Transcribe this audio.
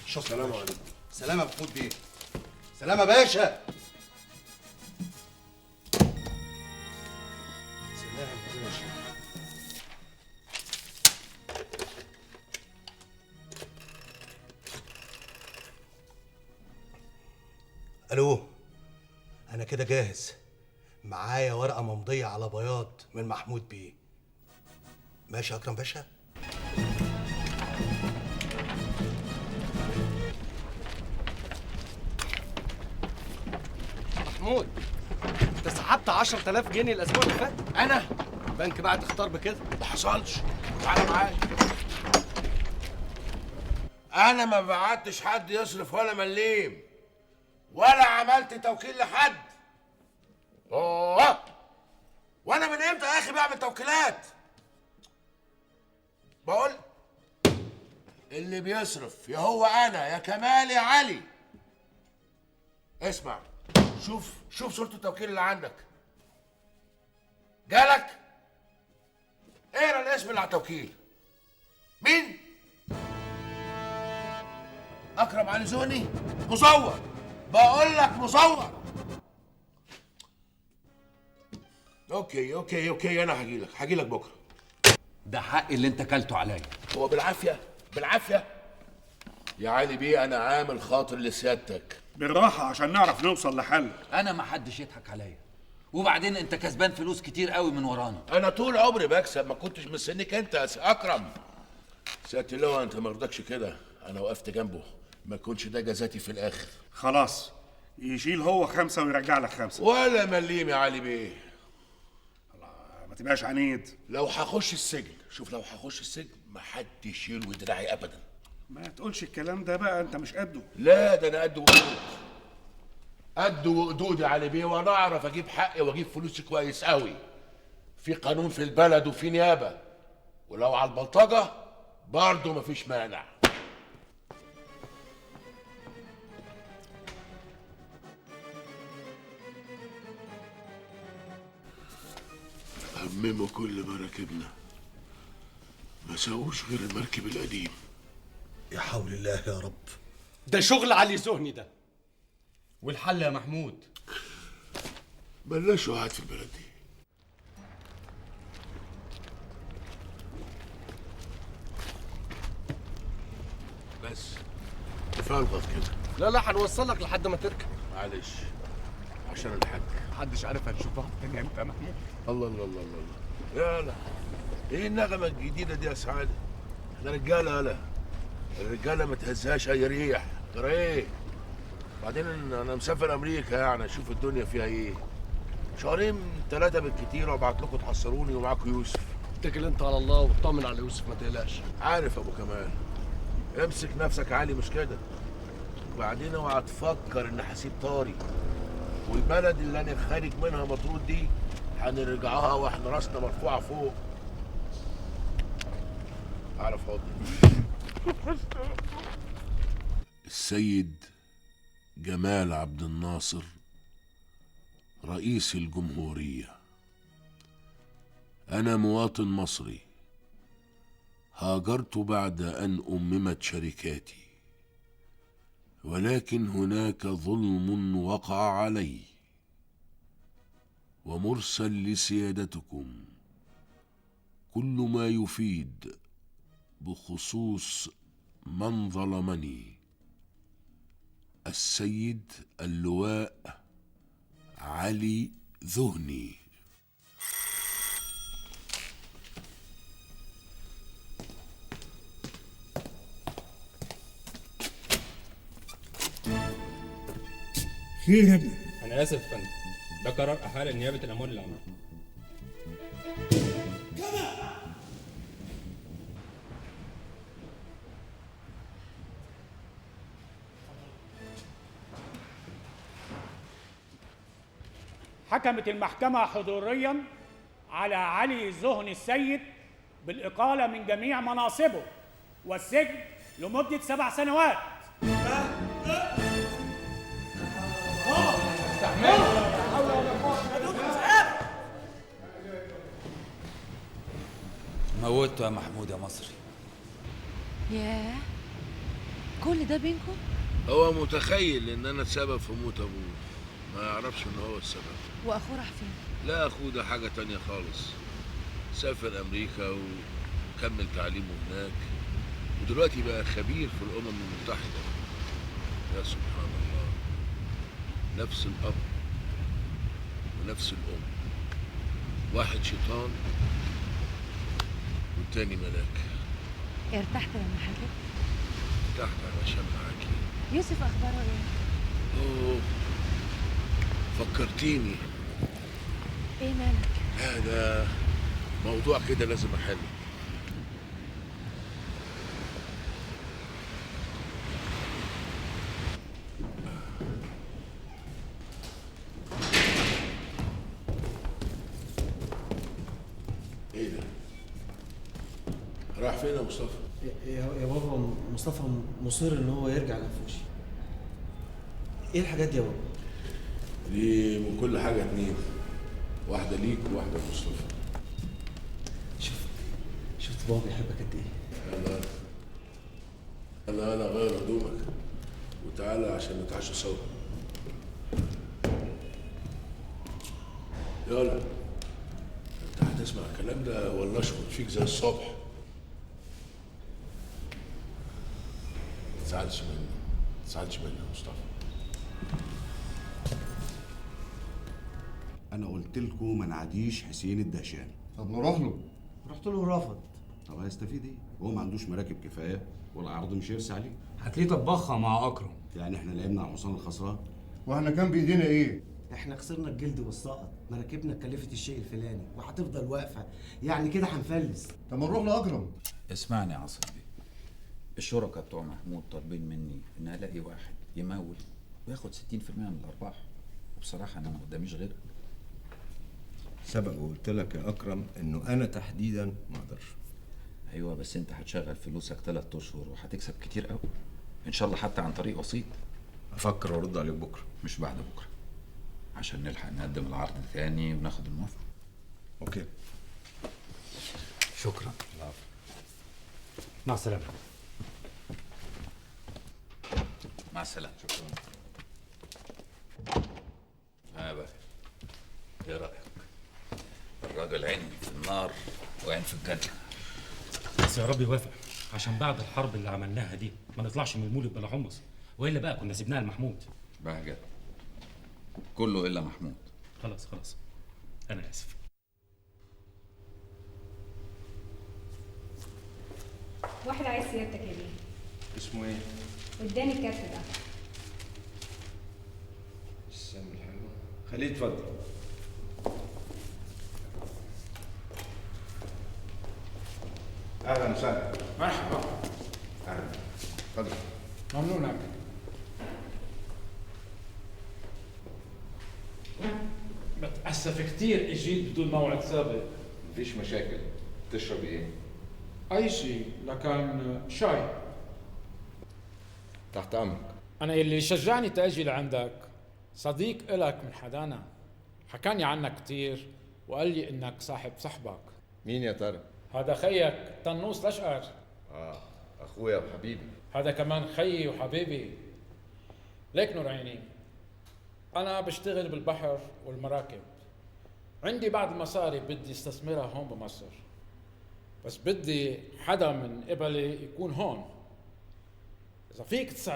شكرا. سلام عليكم. سلام يا محمود بيه. سلام يا باشا. سلام يا باشا. الو، انا كده جاهز، معايا ورقة ممضيه على بياض من محمود بيه. ماشي يا اكرم باشا. محمود، انت سحبت 10000 جنيه الاسبوع اللي فات؟ انا؟ البنك بعت اختار بكده. ما حصلش. تعالى معايا. انا ما بعتش حد يصرف ولا مليم، ولا عملت توكيل لحد. اوه، وانا من امتى يا اخي بعمل توكيلات؟ بقول اللي بيصرف يا هو انا يا كمال يا علي. اسمع، شوف شوف صورة التوكيل اللي عندك. جالك؟ اقرا الاسم اللي على التوكيل. مين؟ اكرم علي زهني؟ مزور. بقول لك مزور. okay okay okay، انا هجيلك، هجيلك بكره. ده حق اللي انت كلته عليا. هو بالعافية بالعافية يا علي بيه، انا عامل خاطر لسيادتك. بالراحة عشان نعرف نوصل لحل. انا ما حدش يضحك عليا، وبعدين انت كسبان فلوس كتير قوي من ورانا. انا طول عمري بكسب، ما كنتش مستنيك انت يا اكرم. سيادة اللواء انت ما رضكش كده، انا وقفت جنبه، ما يكونش ده جزاتي في الاخر. خلاص يشيل هو 5 ويرجع لك 5. ولا مليم يا علي بيه. ما تبقاش عنيد. لو هخش السجن، شوف لو هخش السجن ما حدش يلوي دراعي ابدا. ما تقولش الكلام ده بقى، انت مش قده. لا ده انا قد وقدود، قد وقدود يا علي بيه، وانا اعرف اجيب حقي واجيب فلوسي كويس قوي. في قانون في البلد وفي نيابة، ولو على البلطجه برضه مفيش مانع. همموا كل مراكبنا، ما ساووش غير المركب القديم. يا حول الله يا رب، ده شغل علي زهني ده. والحل يا محمود؟ بلاش قعد في البلد دي. بس كفاية الغلط كده. لا لا، هنوصلك لحد ما تركب. معلش عشان الحاج محدش عارف هنشوف بعض تاني امتى يا محمود. الله الله الله الله الله، يا لا ايه النغمة الجديدة دي يا سعادة؟ احنا رجاله، يالا الرجالة ما تهزهاش اي ريح. ترى ايه؟ بعدين انا مسافر امريكا، يعني اشوف الدنيا فيها ايه. شهرين 3 بالكتير وابعت لكم تحصلوني ومعاكم يوسف. اتكل انت على الله واطمن على يوسف، ما تقلقش. عارف ابو كمال، امسك نفسك عالي مش كده. وبعدين اوعى تفكر ان هسيب طاري، والبلد اللي انا خارج منها مطرود دي هنرجعها واحنا راسنا مرفوعة فوق. اعرف حضني. السيد جمال عبد الناصر رئيس الجمهورية، أنا مواطن مصري هاجرت بعد أن أممت شركاتي، ولكن هناك ظلم وقع علي، ومرسل لسيادتكم كل ما يفيد بخصوص من ظلمني، السيد اللواء علي ذهني. خير يا ابني؟ أنا آسف يا فندم، ده قرار أحالة لنيابة الأموال العامة. حكمت المحكمة حضوريا على علي زهني السيد بالإقالة من جميع مناصبه والسجن لمدة 7 سنوات. موته يا محمود يا مصري. ياه، كل ده بينكم؟ هو متخيل ان انا السبب في موت ابوه، ما يعرفش ان هو السبب. واخوه راح فين؟ لا اخوه ده حاجة تانية خالص، سافر امريكا وكمل تعليمه هناك، ودلوقتي بقى خبير في الامم المتحدة. يا سبحان الله، نفس الاب ونفس الام، واحد شيطان والتاني ملاك. ارتحت لما حكيت؟ ارتحت علشان معاكي. يوسف اخباره ايه؟ اوه فكرتيني. ايه مالك؟ لا ده موضوع كده لازم احله. ايه ده؟ راح فين يا مصطفى؟ يا بابا مصطفى مصر ان هو يرجع لنفوشي. ايه الحاجات دي يا بابا؟ دي من كل حاجة اتنين، واحدة ليك وواحدة لمصطفى. شفت بابا بيحبك قد ايه؟ يلا يلا يلا غير هدومك وتعالى عشان نتعشى سوا. يلا انت هتسمع الكلام ده ولا اشخط فيك زي الصبح؟ ما تزعلش مني، ما تزعلش مني يا مصطفى. انا قلت لكم ما نعديش حسين الدهشان. طب نروح له. رحت له ورفض. طب هيستفيد ايه؟ هو ما عندوش مراكب كفاية والعرض مش هيرسي عليه. هتلاقيه طبخها مع اكرم. يعني احنا لعبنا على الحصان الخسران؟ واحنا كان بايدينا ايه؟ احنا خسرنا الجلد والسقط، مراكبنا اتكلفت الشيء الفلاني وهتفضل واقفة، يعني كده هنفلس. طب ما نروح لاكرم. اسمعني يا عاصم بيه، الشركاء بتوع محمود طالبين مني ان الاقي واحد يمول وياخد 60% من الارباح، وبصراحة انا ما قداميش غيرك. سبق وقلت لك يا اكرم انه انا تحديدا ما اقدرش. ايوه بس انت هتشغل فلوسك 3 اشهر وهتكسب كتير قوي ان شاء الله، حتى عن طريق وسيط. افكر وارد عليك بكره. مش بعد بكره، عشان نلحق نقدم العرض تاني وناخد الموافقة. okay شكرا. العفو. مع السلامة. مع السلامة. شكرا. ها بقى ايه رايك؟ الراجل عين في النار وعين في الجنة. بس يا رب يوافق، عشان بعد الحرب اللي عملناها دي ما نطلعش من المولد بلا حمص، والا بقى كنا سيبناها لمحمود. بهجت كله الا محمود. خلاص خلاص انا اسف. واحد عايز سيادتك يا بيه. اسمه ايه؟ قدامي الكارت ده. السم الحلو. خليه يتفضل. اهلا وسهلا. مرحبا. اهلا، اتفضل. ممنونك. بتأسف كثير اجيت بدون موعد سابق. مفيش مشاكل. تشرب ايه؟ اي شيء، لكن شاي. تحت امرك. انا اللي شجعني تاجي لعندك صديق إلك من حدانا، حكاني عنك كثير وقال لي انك صاحب صاحبك. مين يا ترى؟ هذا خيك طنوس الاشقر. اخويا وحبيبي. هذا كمان خيي وحبيبي. ليك نور عيني، انا بشتغل بالبحر والمراكب، عندي بعض المصاري بدي استثمرها هون بمصر، بس بدي حدا من قبلي يكون هون. اذا فيك تساعدني.